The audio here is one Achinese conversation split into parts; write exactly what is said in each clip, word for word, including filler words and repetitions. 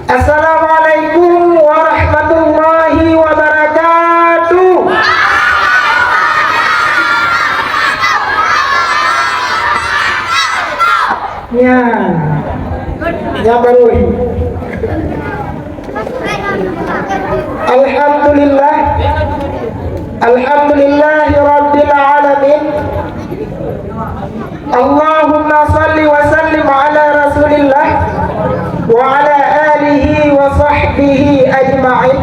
Assalamualaikum warahmatullahi wabarakatuh. Nyan. Nyan baru. Alhamdulillah. Alhamdulillahi rabbil alamin. Allahumma salli wa sallim ala Rasulillah wa ala alihi wa sahbihi ajma'in.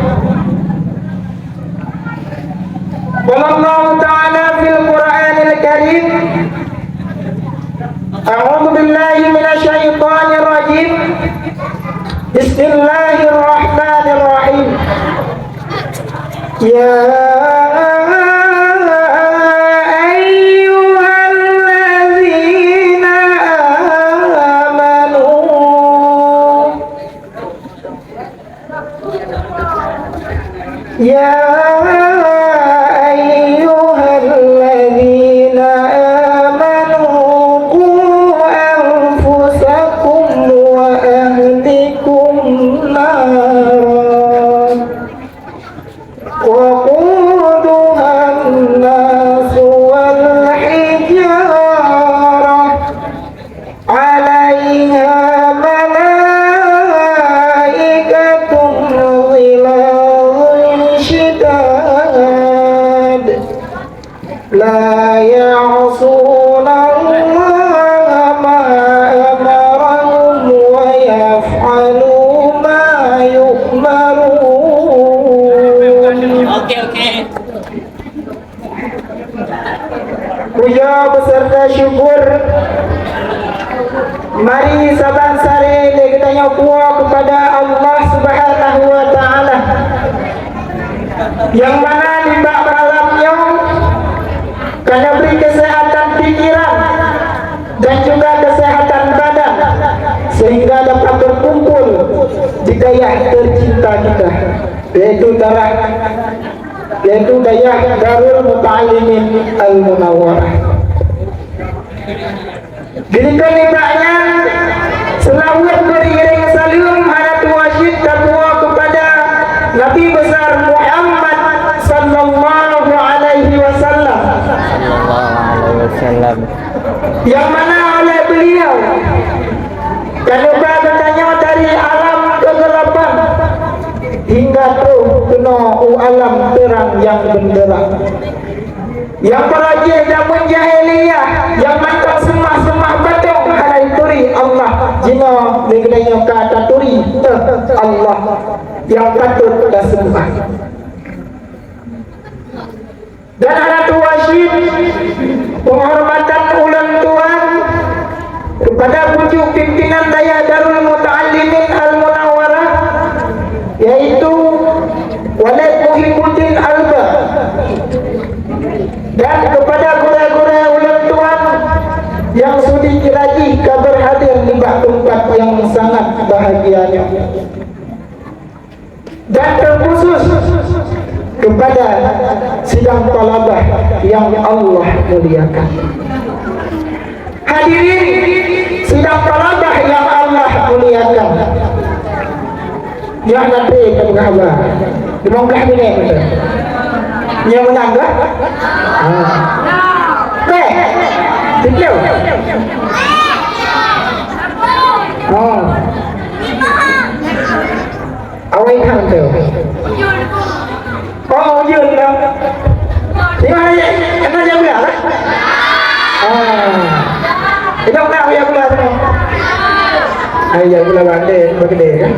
Qala Allahu ta'ala fil Qur'anil Karim, a'udzu billahi minasy syaithanir rajim. Bismillahirrahmanirrahim. يا أيها الذين آمنوا، يا أيها الذين آمنوا قوا أنفسكم وأهليكم نارا وقودها الناس والحجارة عليها ملائكة غلاظ شداد لا يعصون الله ما أمرهم ويفعلون ما يؤمرون. Oke, oke. Puja beserta syukur mari saban saré lé geutanyoe puwoe kepada Allah Subhanahu wa Ta'ala. Nyang mana nibak malam nyoe ka neubri keuseuhatan pikiran dan juga keuseuhatan badan, sehingga dapat berkumpul di dayah tercinta kita, yaitu dayah, yaitu dayah Darul Muta'allimin Al-Munawwarah. Di likot nibak nyan, seulaweuet beriring saleuem hana tuwoe cit tapuwoe kepada Nabi Besar Muhammad sallallahu alaihi wasallam. Sallallahu alaihi wasallam. Nyang mana oleh beliau ka neuba geutanyoe dari alam kegelapan hingga troh keunoe u alam terang nyang beunderang. Nyang para jih jameun jahiliyah, nyang mantong seumah-seumah batong hana jituri Allah, jinoe lé geutanyoe ka taturi teuh Allah nyang patut taseumah. Dan hana tuwoe cit penghormatan ulôn tuan kepada pucuk pimpinan dayah Darul Muta'allimin Al-Munawwarah, yaitu Walid Muhibuddin Alba, dan kepada gurée-gurée ulôn tuan nyang sudi kira jih ka berhadir nibak teumpat nyang sangat bahagia nyoe. Dan terkhusus kepada sidang thalabah yang Allah muliakan. Hadirin sidang thalabah yang Allah muliakan. Nyoe nanti kita berkabar. Lima belas minit betul. Nyoe menang ke? Ha. Oke. Betul. Oh. Awai han tu. Oh, ujeuen dah. Tengok ayat, kena jam berapa? Ah. Tidak nak ayat pula tu. Ayat pula banding, berkedai kan?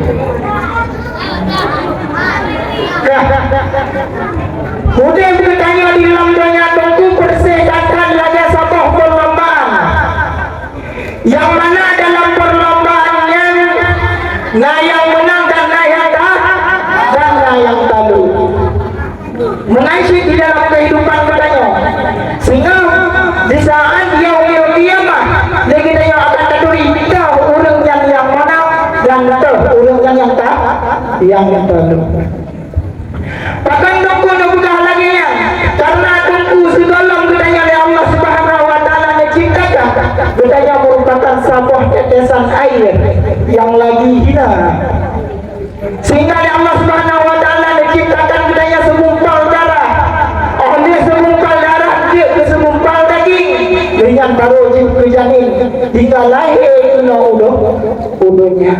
Dah. Udeb geutanyoe di lam donya teungku, persih that-that lagée saboh perlombaan. Nyang mana dalam perlombaan nyan na nyang meunang dan na nyang ta-, dan na nyang talu. Meunan cit di dalam kehidupan geutanyoe. Singoh di saat yaumil qiyamah, lé geutanyoe akan taturi toh ureuëng nyan nyang meunang dan toh ureuëng nyan nyang ta-, nyang talu. Pakon teungku neupeugah lagée nyan? Karena teungku sigohlom geutanyoe lé Allah Subhanahu wa Taala neuciptakan, geutanyoe meurupakan saboh tetesan air nyang lagi hina. Tinggai lahé keunoe u do-, u donya.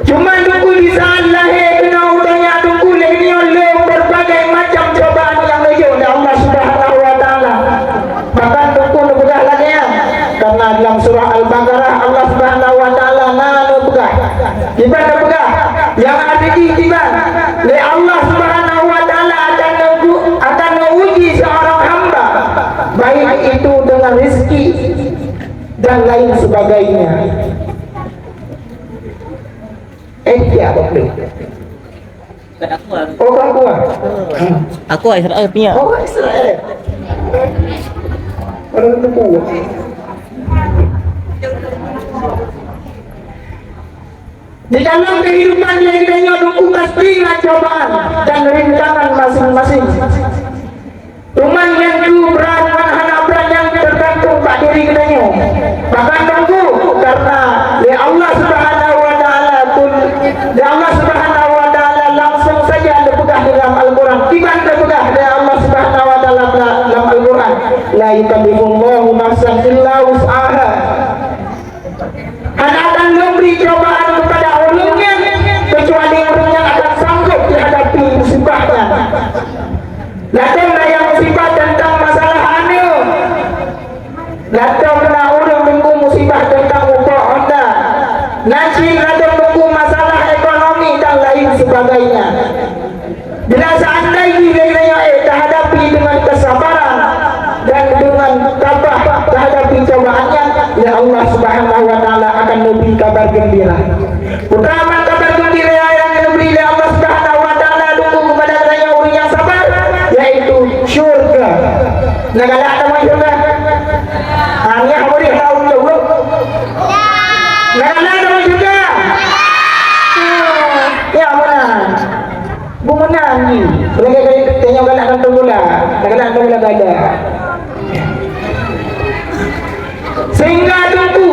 Cuma Teungku di saat lahé keunoe u donya Teungku lé nyoe lom berbagai macam cobaan nyang neujok lé Allah Subhanahu wa Taala. Bahkan Teungku neupeugah lagée nyan, karena dalam surah Al-Baqarah Allah Subhanahu wa Taala na neupeugah, kiban neupeugah, nyang arti kiban, lé Allah Subhanahu wa Taala akan neugu-, akan neuuji seorang hamba, baik itu dengan rezeki dan lain sebagainya. Eh, ya, betul. Oh, kan kuat. Aku Israel punya. Oh, Israel. Orang tu kuat. Di dalam kehidupan di dunia Teungku pasti ada cobaan dan rintangan masing-masing. Teuma nyang tu brat ngon hana brat nyan teugantung bak diri geutanyoe. Bahkan Teungku, karena lé Allah Subhanahu wa Taala pun, lé Allah Subhanahu wa Taala langsung saja neupeugah dalam Al-Quran. Kiban neupeugah lé Allah Subhanahu wa Taala dalam Al-Quran, "La yukallifullahu nafsan illa wus'aha." Hana akan lôn bri cobaan keupada ureuëng nyan, keucuali ureuëng nyan akan sanggob jihadapi musibah nyan. Ladôm na nyang musibah teuntang masalah aneuk. Ladôm na ureuëng Teungku musibah teuntang mupok honda. Na cit ladôm Teungku masalah ekonomi dan lain sebagainya. Bila seandai jih lé nyoe, eh, tahadapi dengan kesabaran dan dengan tabah tahadapi cobaan nyan, ya Allah Subhanahu wa Taala akan neubri kabar gembira. Peue kabar gembira nyang neubri lé Allah Subhanahu wa Taala Teungku keupada geutanyoe ureuëng nyang sabar, yaitu syurga. Na galak tamong syurga? Amin. Hana ureuëng tahu jaweueb. Na galak tamong syurga? Ya, meunan. Beumeunang jih. Lagée-lagée tanyoe galak ngon teumula, galak ngon teumula gada. Sehingga Teungku,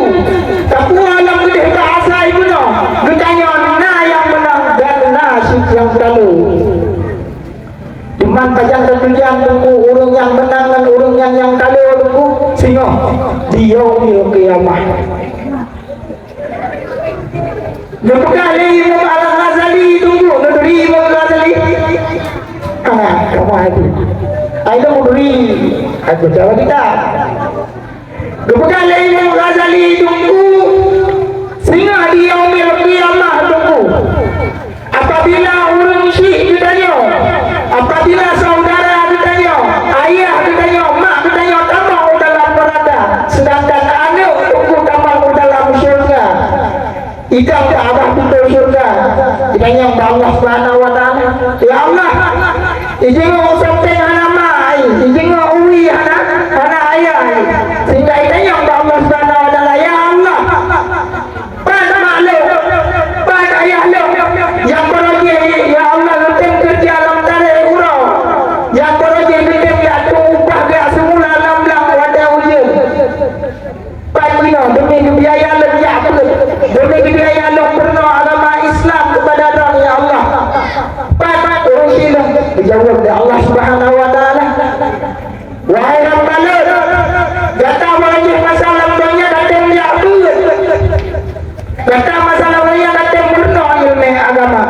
tapeue lam keudeh bahasa ibunoe, geutanyoe na nyang meunang dan na cit nyang talo. Cuman pajan teutujan Teungku, ureuëng nyang meunang ngon ureuëng nyang, nyang talo Teungku, singoh di Yaumil Qiyamah. Neupeugah lé Imam Al-Ghazali Teungku, neuturi Imam Al-Ghazali. Hana, kamu hati. Ai neuturi, aku jawab kita. Neupeugah lé Imam Al-Ghazali Teungku, singoh di Yaumil Qiyamah Teungku. Apabila ureuëng syik geutanyoe, apabila saudara geutanyoe, ayah geutanyoe, mak geutanyoe tamong u dalam neuraka, sedangkan aneuk Teungku tamong u dalam syeuruga, idang bak babah pintoe syeuruga, geutanyoe bak Allah Subhanahu wa Taala, "Ya Allah, ijingoe u sampéng hana mak, ijingoe u wie hana, hana ayah." Sehingga geutanyoe bak Allah Subhanahu wa Taala, "Ya Allah, pat mak lôn, pat ayah lôn, nyang baroe jih, ya Allah, lôn tem keureuja lam tarek uroe, nyang baroe jih lôn tem jak tueng upah geujak seumula lam blang watée ujeuen. Pat jinoe demi geubiaya lôn jak beuet, demi geubiaya lôn peurunoe agama Islam keupada droe, ya Allah. Pat, pat ureuëng syik lôn." Geujaweueb lé Allah Subhanahu wa Taala. Wahai hamba lôn, gata meunyoe masa lam donya ka tem jak beuet, gata masa lam donya ka tem meurunoe ileumèe agama.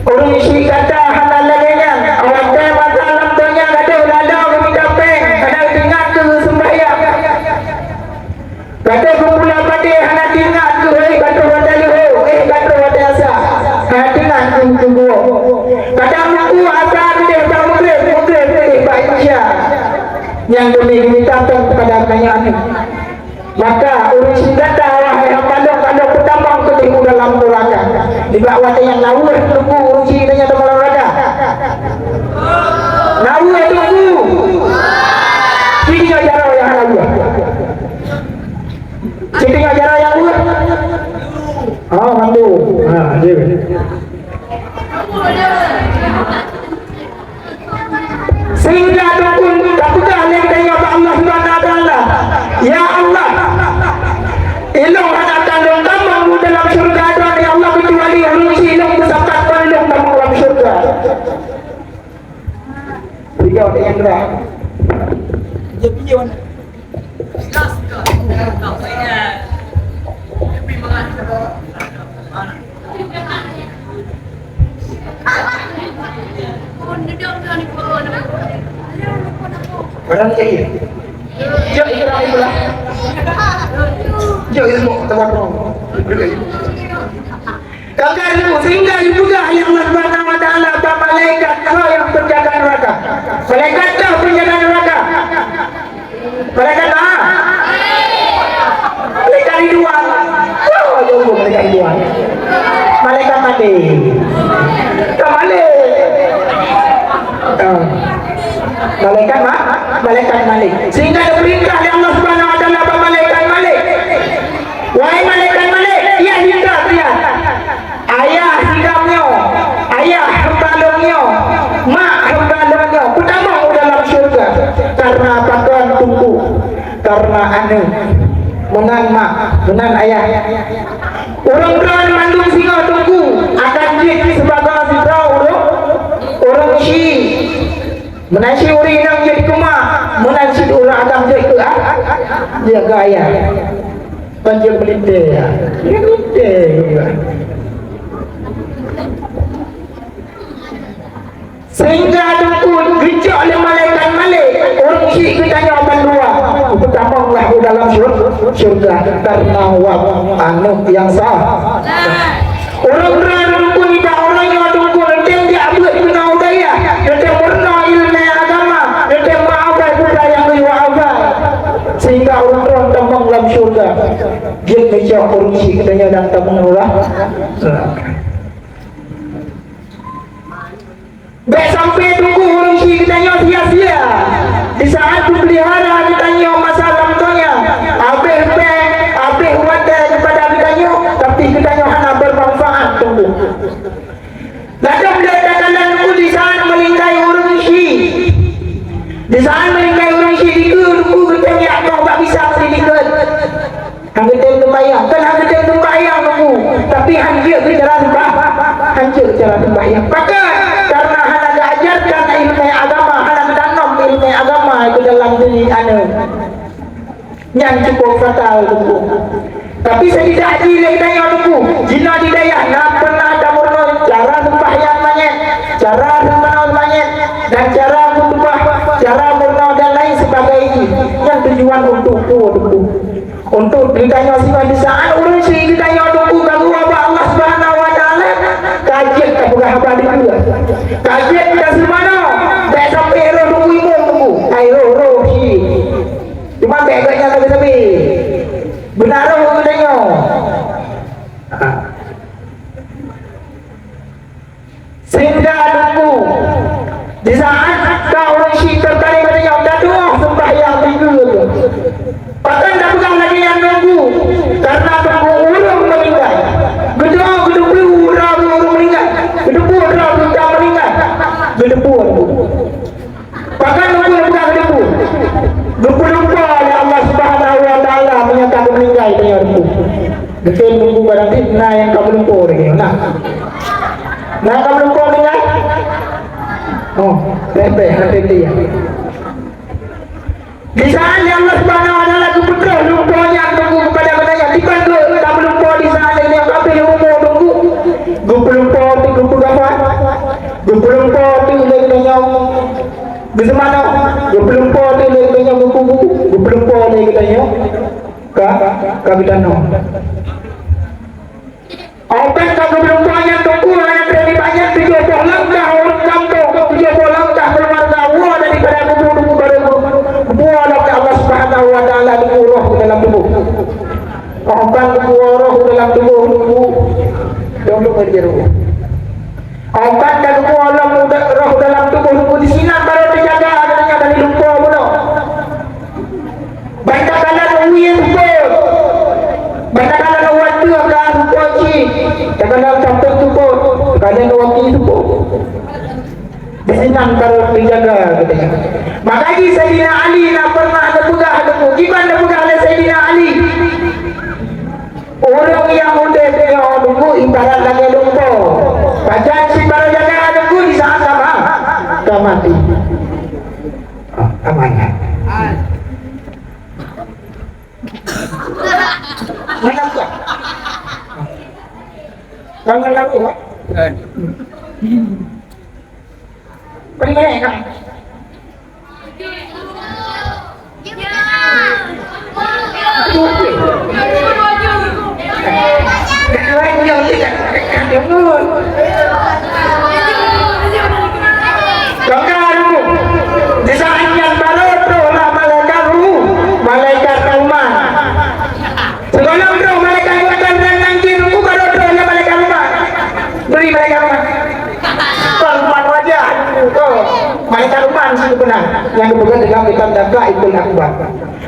Ureuëng syik gata hana lagée nyan, watée masa lam donya gadôh lada meumita péng, hana teuingat keu seumbahyang. Ka teuh geupula padé hana teuingat keu, eh, ka troh watée leuhô, eh, ka troh watée asa. Hana teuingat keu, keu geuwoe. Kadang Teungku asa keudeh bak Maghrib, Maghrib keudeh bak Isya. Nyang teumé geumita péng keupada tanyoe nyoe. Maka ureuëng syik gata, wahai hamba lôn, ka lôn peutamong keudeh u dalam neuraka. Nibak watée nyang na weueh Teungku ureuëng syik geutanyoe tamong lam neuraka. Na weueh Teungku. Sidroe jaroe nyang hana weueh. Siti ngajar ayat dua. Oh, mantu. Ha, dia. Sehingga dukun tapeugah lé geutanyoe bak Allah Subhanahu wa Taala, "Ya Allah, ilong hana akan lôn tamong u dalam syurga Droe, ya Allah, keucuali ureuëng si ilong beusapat kon lôn tamong lam syurga." Tiga orang yang gerak. Barang jahil. Jok ikram pula. Jok ilmu tawadhu. Kakak ilmu, sehingga dipeugah lé Allah Subhanahu wa Taala bak malaikat, "Kau yang penjaga neraka." Malaikat dah penjaga neraka. Malaikat mana? Malaikat Ridwan. Oh, jauh malaikat Ridwan. Malaikat Malik. Malaikat Malik. Ah. Malaikat ma-, malaikat Malik. Sehingga diperintah oleh Allah Subhanahu wa Taala bak malaikat Malik. Wahai malaikat Malik, ia hingga dia. Ayah sidang nyoe, ayah hamba lôn nyoe, mak hamba lôn nyoe, peutamong u dalam syeuruga. Karena pakon teungku, karena aneuk. Meunan mak, meunan ayah. Ureueng droe mandum singoh teungku akan jeuet sibagoe sidroe ureueng, ureueng syik. Meunan cit ureueng inong jeuet keu mak, meunan cit ureueng agam jeuet keu a-, jeuet keu ayah. Kon jeuet meulintèe, ya. Meulintèe juga. Sehingga teungku geucok lé malaikat Malik, ureueng syik geutanyoe bandua, peutamong lah u dalam syur-, syeuruga karena wak aneuk nyang sa-, Ureueng droe teungku nibak ureueng nyoe teungku, leunteng jak beuet keunoe u dayah, leunteng meurunoe ileumèe agama, leunteng meuabai peue nyang geuyue abai. Sehingga ureueng droe tamong lam syeuruga. Jeuet neucok ureueng syik geutanyoe dan tamong u dalam neuraka. Bèk sampai teungku ureueng syik geutanyoe sia-sia. Di saat geupeulihara geutanyoe masa lam donya, habéh péng, habéh watèe keupada geutanyoe, tapi geutanyoe hana bermanfaat teungku. Ladôm lé takalon teungku di saat meuninggai ureueng syik. Di saat meuninggai ureueng syik dikeue teungku geutanyoe jak bak pisang di dikeue. Hana geutem seumbahyang, kan hana geutem seumbahyang teungku, tapi hanjeuet keu cara seumbah-, hanjeuet keu cara seumbahyang. Pakon? Karena hana geuajarkan ileumèe agama, hana geutanom ileumèe agama keu dalam diri aneuk. Nyan cukup fatal teungku. Tapi seukidak jih lé geutanyoe teungku, jinoe di dayah na pernah tameurunoe cara seumbahyang manyét, cara seumanoe manyét, dan cara khutbah, cara meurunoe dan lain sebagainya. Nyan tujuan untuk peue teungku? Untuk geutanyoe singoh di saat ureueng syik geutanyoe teungku ka geuwoe bak Allah Subhanahu wa Taala, ka jeuet tapeugah haba dikeue. Ka jeuet taseumanoe, bèk sampai roh teungku imum teungku. Hai roh, roh syik. Cuma bèk geutanyoe sabe-sabe. Beuna roh geutanyoe. Ha. Sehingga teungku, di saat ka ureueng syik teutarek bak nyoe, ka tuwoe seumbahyang minggu tu. Pakon tapeugah lagèe nyan teungku? Karena teungku ureueng meuninggai. Geudoe geuteupeue droe ureueng meuninggai. Geuteupeue droe ureueng meuninggai. Geuteupeue teungku. Pakon teungku geupeugah geuteupeue? Geupeulumpoe lé Allah Subhanahu wa Taala meunyoe ka geumeuninggai tanyoe teungku. Geukheun teungku barang cit na nyang ka meulumpoe lagèe nyoe, na. Na ka meulumpoe meuninggai? Oh, bèk-bèk, hana bèk-bèk. Di saat nyan Allah Subhanahu wa Taala geupeutroh lumpoe nyan teungku keupada geutanyoe, diban geuh ka meulumpoe di saat nyan, ka habéh umu teungku. Geupeulumpoe teungku geupeugah, geupeulumpoe teungku lé geutanyoe. Geuseumanoe, geupeulumpoe teuk lé geutanyoe geukubu, geupeulumpoe lé geutanyoe ka, ka geutanoe. Óh pih ka geupeulumpoe nyan teungku, hana trép nibak nyan tujoh boh langkah ureueng gampông, tujoh boh langkah keuluwarga woe daripada kubu teungku barô geuwoe lom lé Allah Subhanahu wa Taala teungku roh u dalam tuboh. Óh ban geuwoe roh u dalam tuboh teungku, dong lôn beujeurôh. Óh ban ka geuwoe lom u da-, roh dalam tuboh teungku, disinan barô teujaga geutanyoe dari lumpoe bunoe. Ban takalon wie seupôt, ban takalon watèe ka seupôt cit, takalon sampéng seupôt, takalon waki seupôt. Disinan barô teujaga geutanyoe. Maka jih Saidina Ali na pernah neupeugah teungku, kiban neupeugah lé Saidina Ali. Ureueng nyang udép nyoe teungku ibarat lagèe lumpoe. Pajan cit barô jaga teungku di saat ka ma-, ka maté. Ah, amanah. Mana buat? Jangan lalu, Pak. Kan. Beri mereka. Di saat nyan barô troh lah malaikat ruh, malaikat rahmat. Sigohlom troh malaikat rahmat dan nangkir ruh, barô troh lah malaikat rahmat. Beri malaikat rahmat. Kon, kon wajah. Oh, malaikat rahmat situ beuna. Nyang geupeugah dalam kitab Daqaiqul Akhbar.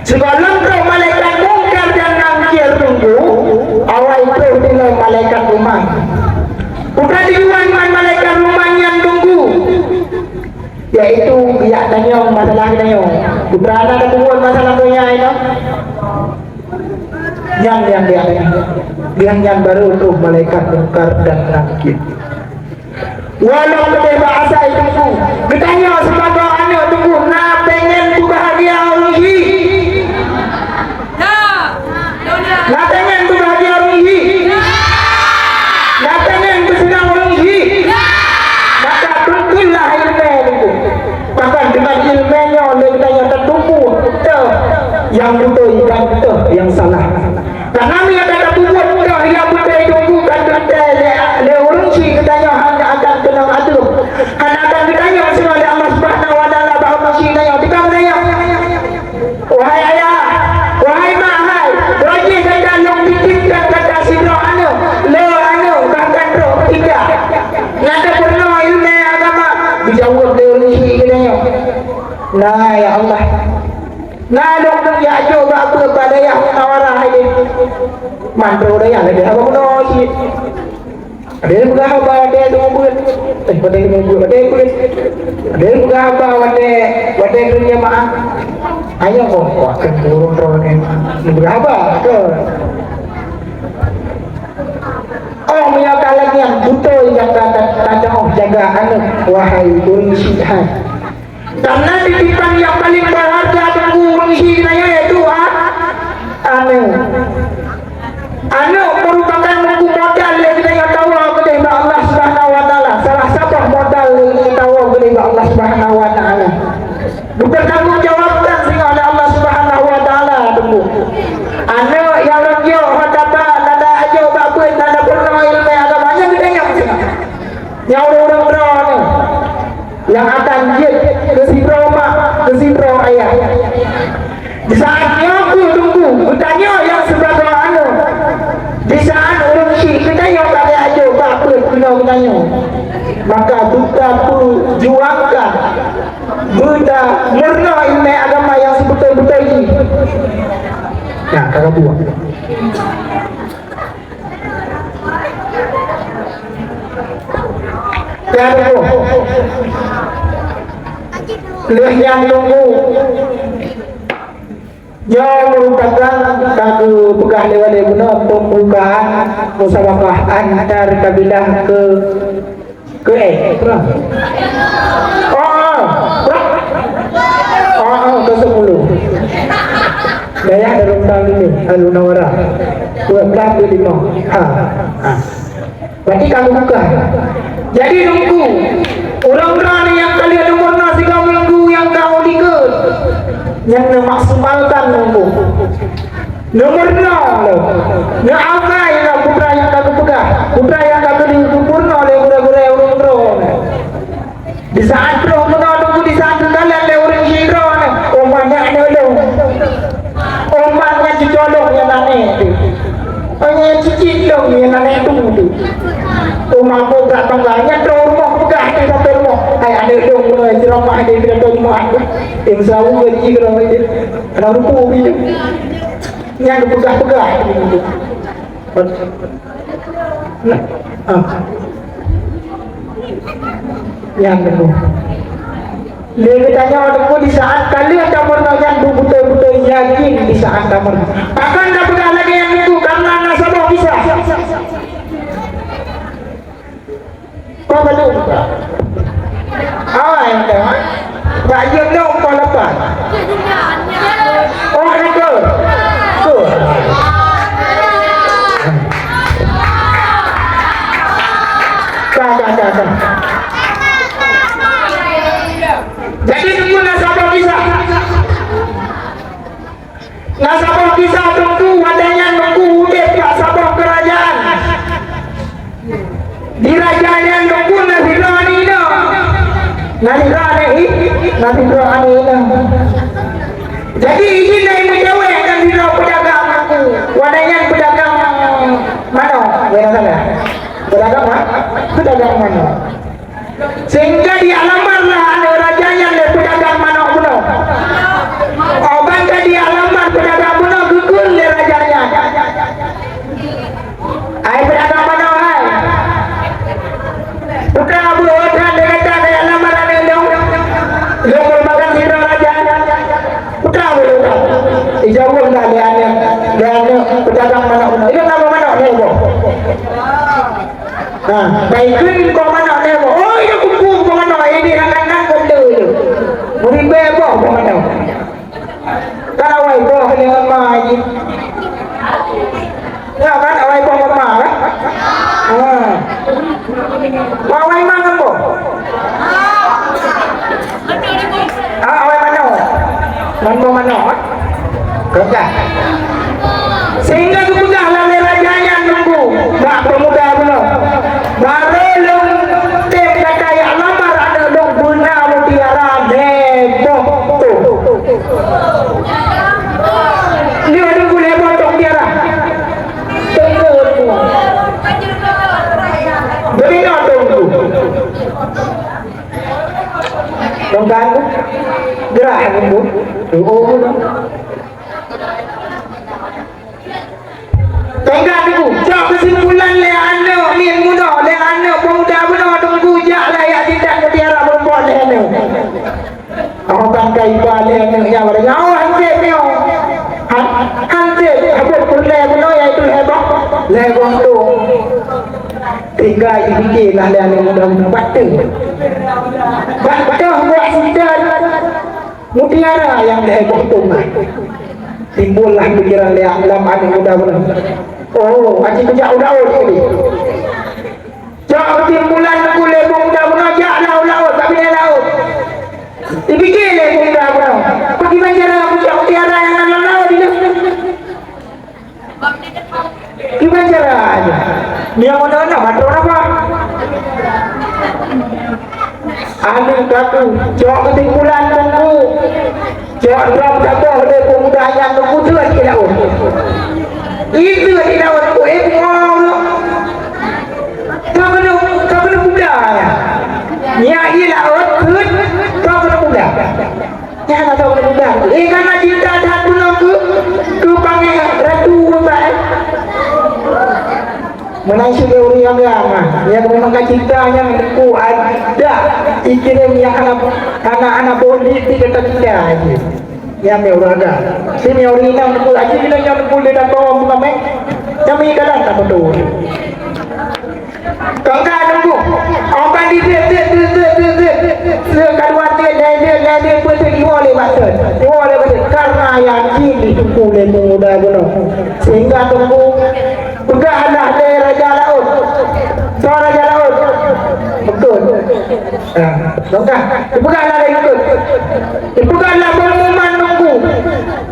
Sigohlom troh malaikat Mungkar dan Nakir teungku, awai troh dilèe malaikat Rahman. Peue tujuan ngon malaikat Rahman nyan teungku? Yaitu geujak tanyong masalah geutanyoe. Peue na ka tuwon masalah donya nyoe? Nyan, nyan, nyan, nyan. Nyan, nyan barô troh malaikat Mungkar dan Nakir. Walau leubeh bak asai teungku, geutanyoe sibagoe aneuk teungku na pengen peubahgia ureueng hi? Na pengen peubahgia ureueng hi? Na pengen peuseunang ureueng hi? Maka tuntutlah ileumèe teungku. Bahkan deungon ileumèe nyoe lé geutanyoe tatumpôh teuh nyang beutôi dan teuh nyang salah. Karena meunyoe ka tapeubuet teuh nyang beutôi teungku, ka teuntèe lé, lé ureueng chik geutanyoe hana akan keunong ateueh. Hana akan geutanyong singoh lé Allah Subhanahu wa Taala bak ureueng chik geutanyoe. Teuka geutanyoe, "Wahai ayah, wahai mak hai, uroe jih gata lôn titipkan gata sidroe aneuk, lé aneuk bahkan droe ketiga. Nyan tapeurunoe ileumèe agama." Geujaweueb lé ureueng chik geutanyoe, "Na, ya Allah." Na lôn jak jok bak beuet bak dayah Munawarah idéh. Mandum dayah lagèe haba bunoe cit. Ada nyang peugah haba watèe teungoh beuet. Eh, watèe teungoh beuet, watèe beuet. Ada nyang peugah haba watèe, watèe keu jamaah. Ayo, oh, wah, kan turun droe nyan. Peugah haba, beutôi. Oh, meunyoe ka lagèe nyan, beutôi nyang ka, ka, ka, ka jaga aneuk, wahai ureueng chik hai. Karena titipan nyang paling berharga teungku ureueng chik nyan yaitu a-, aneuk. Aneuk merupakan teungku modal lé geutanyoe tawoe keudéh bak Allah Subhanahu wa Taala. Salah saboh modal lé geutanyoe tawoe keudéh bak Allah Subhanahu wa Taala. Geupeutanggung jawabkan singoh lé Allah Subhanahu wa Taala teungku. Aneuk nyang lôn jok hana ba, hana jok bak beuet, hana peurunoe ileumèe agama, nyan geutanyoe singoh. Nyang ureueng-ureueng droeneuh nyang akan jeuet keu sidroe mak, keu sidroe ayah. Di saat nyoe keuh teungku, geutanyoe nyang sibagoe aneuk, di saat ureueng chik geutanyoe ka lheueh jok bak peuet keunoe geutanyoe, maka beutapeujuangkan, beutameurunoe ileumèe agama nyang sibeutôi-beutôi jih. Nah, ka geubuang. Lheueh nyan teungku, nyoe meurupakan ka geupeugah lé walé bunoe pembukaan musabaqah antar kabilah keu Keu eh, kurang. Oh, oh, kurang. Oh, oh, keu sepuluh. Dayah Darul Ta'lim ini, Al-Munawwarah. Dua belas dua lima. Ha. Ha. Berarti kamu buka. Jadi teungku, ureueng-ureueng nyang ka lheueh neumeurunoe sigoe minggu nyang ka u likot, nyan neumaksimalkan teungku. Neumeurunoe lom. Neuamai lom peue nyang ka geupeugah, peue nyang ka geupeurunoe lé gurée-gurée ureueng droe. Di saat droe meunoe teungku, di saat geukalon lé ureueng sidroe nyoe, "Oh, ma nyan aneuk lôn. Oh, ma nyan cucoe lôn nyang aneuk teuh. Oh, nyan cicit lôn nyang aneuk teuh." Oh, ma peugah bangga, nyan droe rumoh peugah di ateueh rumoh, "Hai aneuk lôn meunoe, ceramah di ateueh rumoh aku." Eh, meusaweue jih keudroe jih. Kana rupa jih. Nyan geupeugah-peugah. Ah. Nyan teungku. Lé geutanyoe teungku di saat ka lheueh tameurunoe nyan beutôi-beutôi yakin di saat tameurunoe. Pakon tapeugah lagèe nyan teungku? Karena na saboh kisah. Kau baca buka. Awai, entah, ha? Bak jeuem nyoe umpah lapan. Oh, ada ke? Ke? Nalika aneuk i, nalika aneuk inong. Jadi, izin lé meujaweueb ngon sidroe peudagang, wana nyan peudagang manok, bukan salah. Peudagang ma-, peudagang manok. Sehingga dilamar lah aneuk raja nyan lé peudagang manok bunoe. Óh ban ka dilamar peudagang bunoe geukheun lé raja nyan. Hai peudagang manok hai. Peue ka buet that lé gata kajak lamar aneuk lôn? Lôn merupakan sidroe raja. Peue ka buet that? Ijaweueb lé aneuk, lé aneuk peudagang manok bunoe. Ilôn na boh manok lhèe boh. Ha, baikon boh manok lhèe boh. Oh, ilôn kumpul boh manok, ini rakan-rakan keu lôn. Meuribèe boh boh manok. Kan awai boh lé ma jih. Ya kan, awai boh ma kan? Ha. Awai ma ngon boh. Ah, awai manok. Ngon boh manok, ah. Keuka. Sehingga geupeugah lé raja nyan Teungku bak peumuda bunoe, "Barô lôn tem gata jak lamar aneuk lôn beuna mutiara lhèe boh tông." Lheueh Teungku lhèe boh tông mutiara. Teungku. Beudinoe Teungku. Tongkat tu gerak aku. Oh, tongkat tu. Cok keusimpulan lé aneuk miet muda, lé aneuk peumuda bunoe Teungku jak lah jak tindak mutiara meureumpok lé aneuk. Oh, bangkai ba lé aneuk nyan pada nyawa hansip nyoe. Ha-, hansip habot peureulèe bunoe iaitu lhèe boh, lhèe boh tông. Tinggai jipike lah lé aneuk muda nyoe bak teuh. Bak teuh buat sida mutiara nyang lhèe boh tông nyan. Timbul lah pikiran lé lam aneuk muda nyoe. Oh, aji kujak u laôt tadi. Jak keutimpulan Teungku lé peumuda nyoe jak lah u laôt, bak binéh laôt. Dipike lé peumuda nyoe, "Pakriban cara kujak mutiara nyang na lam laôt nyoe?" Kiban cara nyan? Nyang meunan na mantong nafah. Aneuk kaku, cok keutimpulan Teungku. Cok droe saboh lé peumuda nyan Teungku teuh di laôt. Itu di laôt ku, eh, bungoh. Ka keuneuk, ka keuneuk muda nyan. Nyak di laôt kheun, ka keuneuk muda. Nyan ata ureueng muda. Eh, kana cinta that bunoe keu, keu pangeran ratu Rubai. Meunan syedara ureueng agama, nyang memang ka cinta nyan ku ada ikirém nyang hana, hana, hana boleh tidak cinta aja. Nyang meu raga. Sini ureueng inong ku aja kita nyang ku le dato bukan meh. Kami kadang tak betul. Tongkat Teungku, obat di zet, zet, zet, zet, zet, zet. Seue ka dua zet, dai zet, dai zet, peuet zet, iwoe lé bak seut. Iwoe lé bak seut. Karena yakin di Teungku lé peumuda bunoe. Sehingga Teungku peugah lah lé Raja Laôt. Soe Raja Laôt? Beutôi. Ah, tongkat. Dipeugah lah lé eungkôt. Dipeugah lah pengumuman Teungku.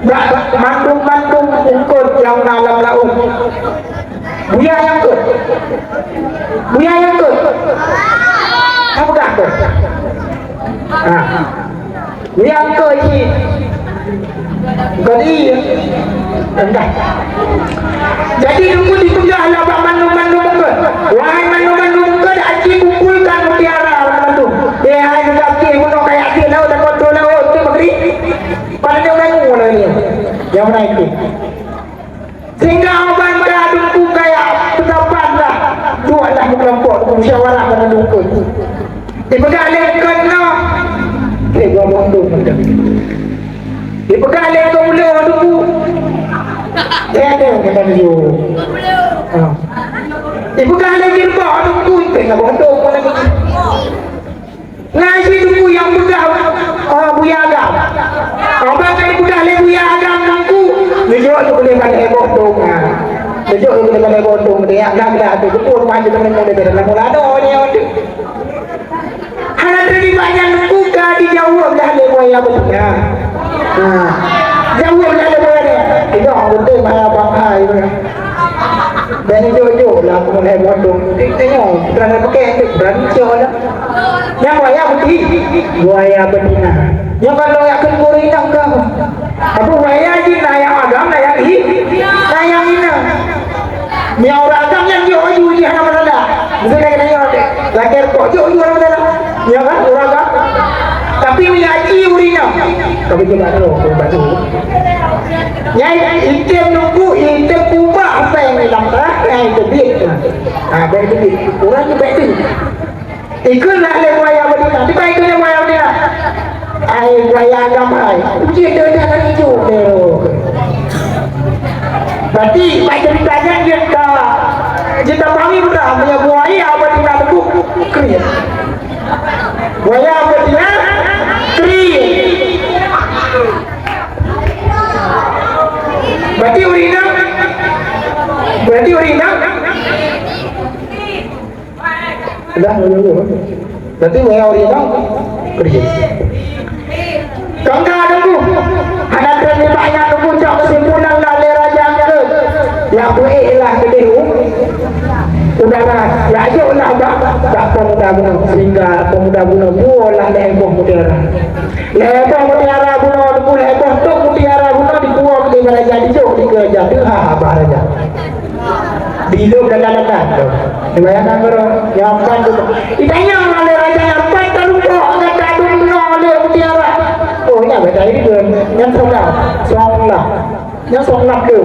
Bak mandum-mandum eungkôt nyang na lam laôt. Buya nyang kôt. Buya nyang kôt. Ka peugah kôt. Ha. Buya nyang kôt cit. Kôt ie. Entah. Jadi, Teungku dipeugah lah bak mandum-mandum eungkôt. Wahai mandum-mandum eungkôt, aci kumpulkan mutiara mandum. Eh, hai, geugaki bunoe kaya ti laôt, takot tu laôt, tu maghrib. Pada dia orang ngomong lah ni. Yang mana itu? Sehingga oban ka Teungku kaya peutapan lah. Duek lah meukelompok Teungku, musyawarah ngon Teungku. Dipeugah lé eungkôt nyoe, lé dua boh tông macam tu. Dipeugah lé eungkôt uleue Teungku, lé ada kata dia. Ha. Dipeugah lé jirbok Teungku, lé dua boh tông macam tu. Na cit Teungku nyang peugah, oh, Buya Agam. Oh, bak ka dipeugah lé Buya Agam Teungku, neujok tu boleh bak lhèe boh tông, ha. Neujok tu boleh bak lhèe boh tông, dia agam dah tu, beutôi maju teumanyong daripada lam mulado ni, oh, tu. Hana teurimong nyan Teungku ka dijaweueb dah lé Buya beutôi. Ha. Jaweueb dah lé Buya ni. Itu beutôi maya bang hai. Dan jok-jok lah aku mulai bodong. Tengok, berani pakai, berani cok lah. Yang buaya putih, buaya betina. Yang kalau yang kena inang kau. Apa buaya jin lah yang agam lah yang hi, lah yang inang. Yang orang agam yang jok-jok jih hana masalah. Mesti dah kena jok. Lagi kok jok-jok hana masalah. Ya kan? Orang agam. Tapi ni haji urina. Tapi kita tahu, kita tahu. Nyai item nunggu, item kubah apa yang dalam tanah, nyai tebit. Ha, baik tebit. Orang tu baik tu. Ikut lah le buaya betina. Tiba ikut le buaya betina. Ai buaya agam ai. Uji dia dah kan hijau. Berarti baik ceritanya dia tak, dia tak pahami betul. Punya buaya betina tu kriet. Buaya betina kriet. Berarti urina, berarti urina. Dah, dah, dah. Berarti urina kriet. Kangka nunggu. Hana keuneuk banyak nunggu cok kesimpulan lah lé raja nyan. Ya buet lah keudeh u udara. Ya jok lah bak, bak pemuda bunoe. Sehingga pemuda bunoe buo lah lhèe boh mutiara. Lhèe boh mutiara bunoe, nunggu lhèe boh tok mutiara bunoe dibuo keudeh raja, dijok di raja. Teuhah bak raja. Di lom dalam-dalam tu. Dibayangkan baru. Nyang empat tu. Ditanya oleh raja nyang empat, "Tarumpok gata dumnoe lé mutiara?" Oh, nyan beda ini tu. Nyang song lah. Song lah. Nyang song lah tu.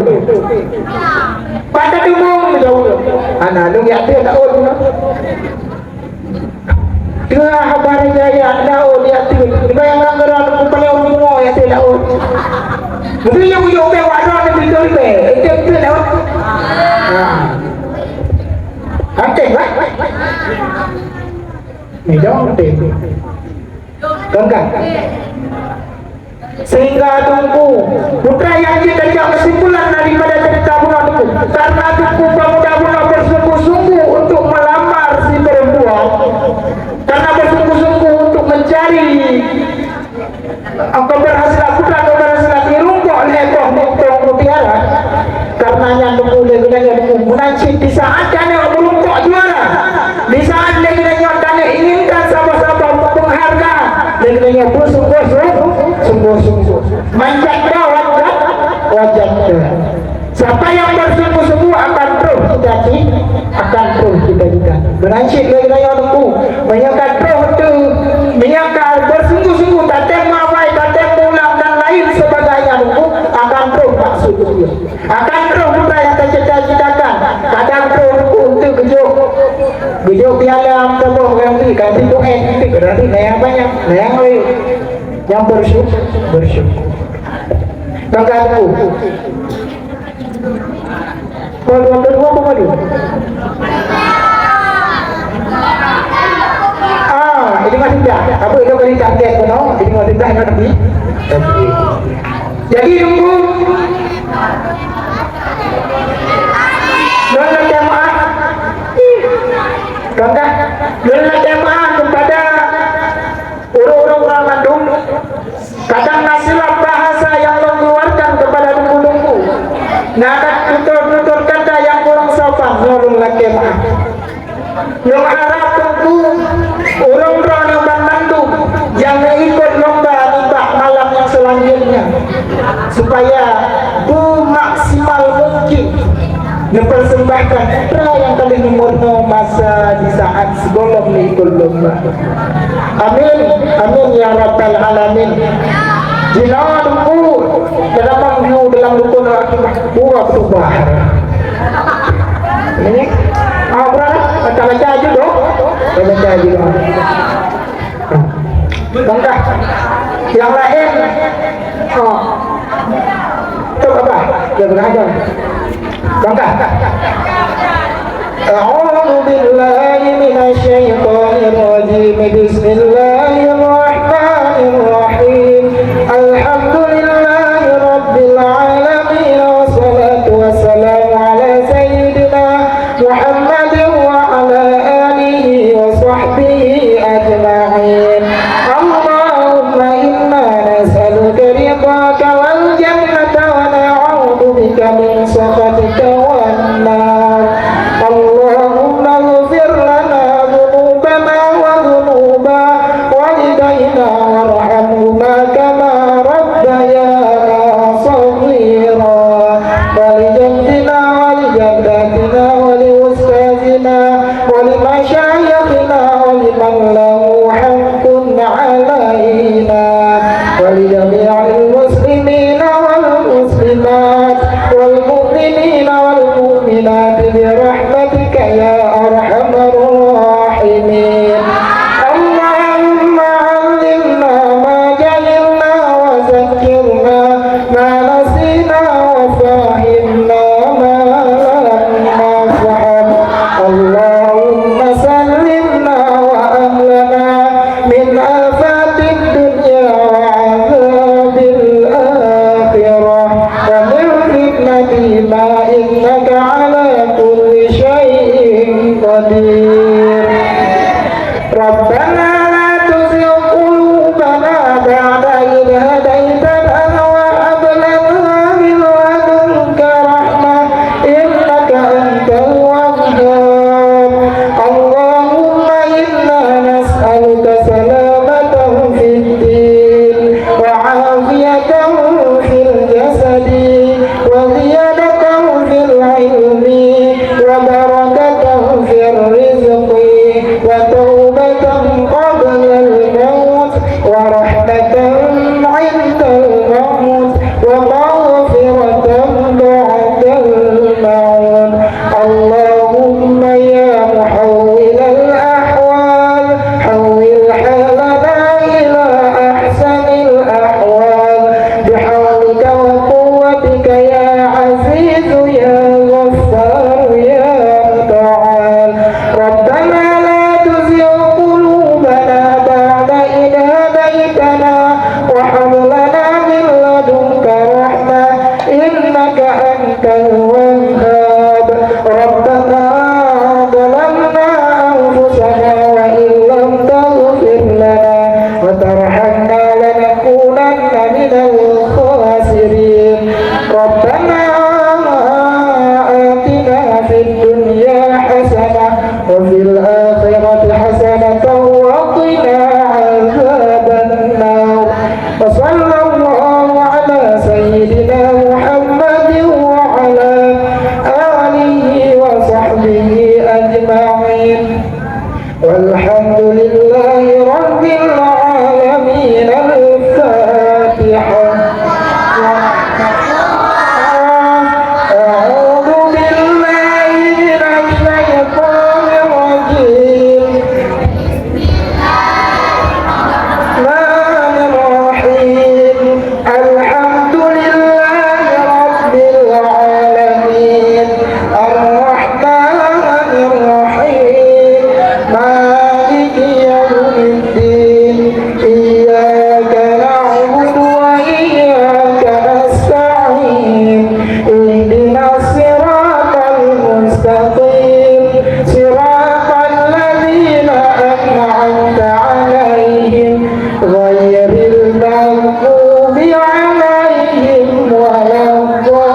Pada dumong jauh. Ana lu ya tu tak ul. Teuhah haba raja nyan, laôt di ateueh. Dibayang lam geura teupeu paleng ureueng tuha di ateueh laôt. Mungken nyang ujoe ubé wak droe di pintoe ribèe, ék di ateueh laôt. Ha. Hanteng, bah? Ni dong, hanteng. Kan, kan? Sehingga Teungku, putra nyang jeuet tajak kesimpulan daripada cerita bunoe Teungku. Karena Teungku pemuda bunoe bersungguh-sungguh untuk melamar si perempuan, karena bersungguh-sungguh untuk mencari keberhasilan, putra keberhasilan, dirumpok lé boh mutiara. Karena nyan Teungku lé geutanyoe Teungku, meunan cit di saat tanyoe meurumpok juara, di saat lé geutanyoe tanyoe inginkan saboh-saboh penghargaan, lé geutanyoe beusungguh-sungguh, sungguh-sungguh. Manjat ka wajah, wajah ka. Siapa yang bersungguh-sungguh akan troh cita-cita, akan troh cita-cita. Meunan cit lé geutanyoe Teungku, meunyoe ka troh tu, meunyoe ka bersungguh-sungguh, tatém meuhafai, tatém meuulang dan lain sebagainya Teungku, akan troh maksud Teungku. Akan troh bukai nyang tacita-citakan. Kadang troh untuk geujok, geujok piala saboh ganti, ganti poin, ganti na nyang banyak, na nyang laén. Nyang bersyukur, bersyukur. Maka aku, kalau dua puluh dua apa malu? Ah, ini masih dah. Apa itu kali target tu, no? Ini masih dah, no, tapi. Tapi. Jadi Teungku, lôn lakèe meu'ah. Contoh, lôn lakèe meu'ah kepada ureueng-ureueng mandum. Kadang na silap bahasa nyang lôn keluarkan kepada Teungku-teungku. Na tutur-tutur kata nyang kurang sopan, lôn lakèe meu'ah. Lôn harap Teungku, ureueng droeneuh banmandum nyang ikot lomba nibak malam nyang seulanjutnya, supaya beumaksimal mungkin neupersembahkan putra nyang ka lheueh neumeurunoe masa di saat sigohlom neuikot lomba. Amin, amin ya rabbal alamin. Jinoe Teungku, dalam, dalam rukon, dua keutubah. Ini, ah, berapa? Baca-baca aja doh. Baca-baca aja doh. Bangkah. Yang lain. Oh. Tu apa? Dia beraja. Bangkah. أعوذ بالله من الشيطان الرجيم. بسم الله الرحمن الرحيم. الحمد لله رب العالمين، والصلاة والسلام على سيدنا محمد وعلى آله وصحبه أجمعين. اللهم إنا نسألك رضاك والجنة ونعوذ بك من سخطك والنار. وفي الآخرة حسنة وقنا عذاب النار. وصلى الله على سيدنا محمد وعلى آله وصحبه أجمعين. والحمد لله رب العالمين. الفاتحة. أعوذ بالله من الشيطان الرجيم. الرحمن الرحيم. الحمد لله رب العالمين. الرحمن الرحيم. مالك يوم الدين. إياك نعبد وإياك نستعين. اهدنا الصراط المستقيم. صراط الذين أنعمت عليهم غير المغضوب عليهم ولا الضالين.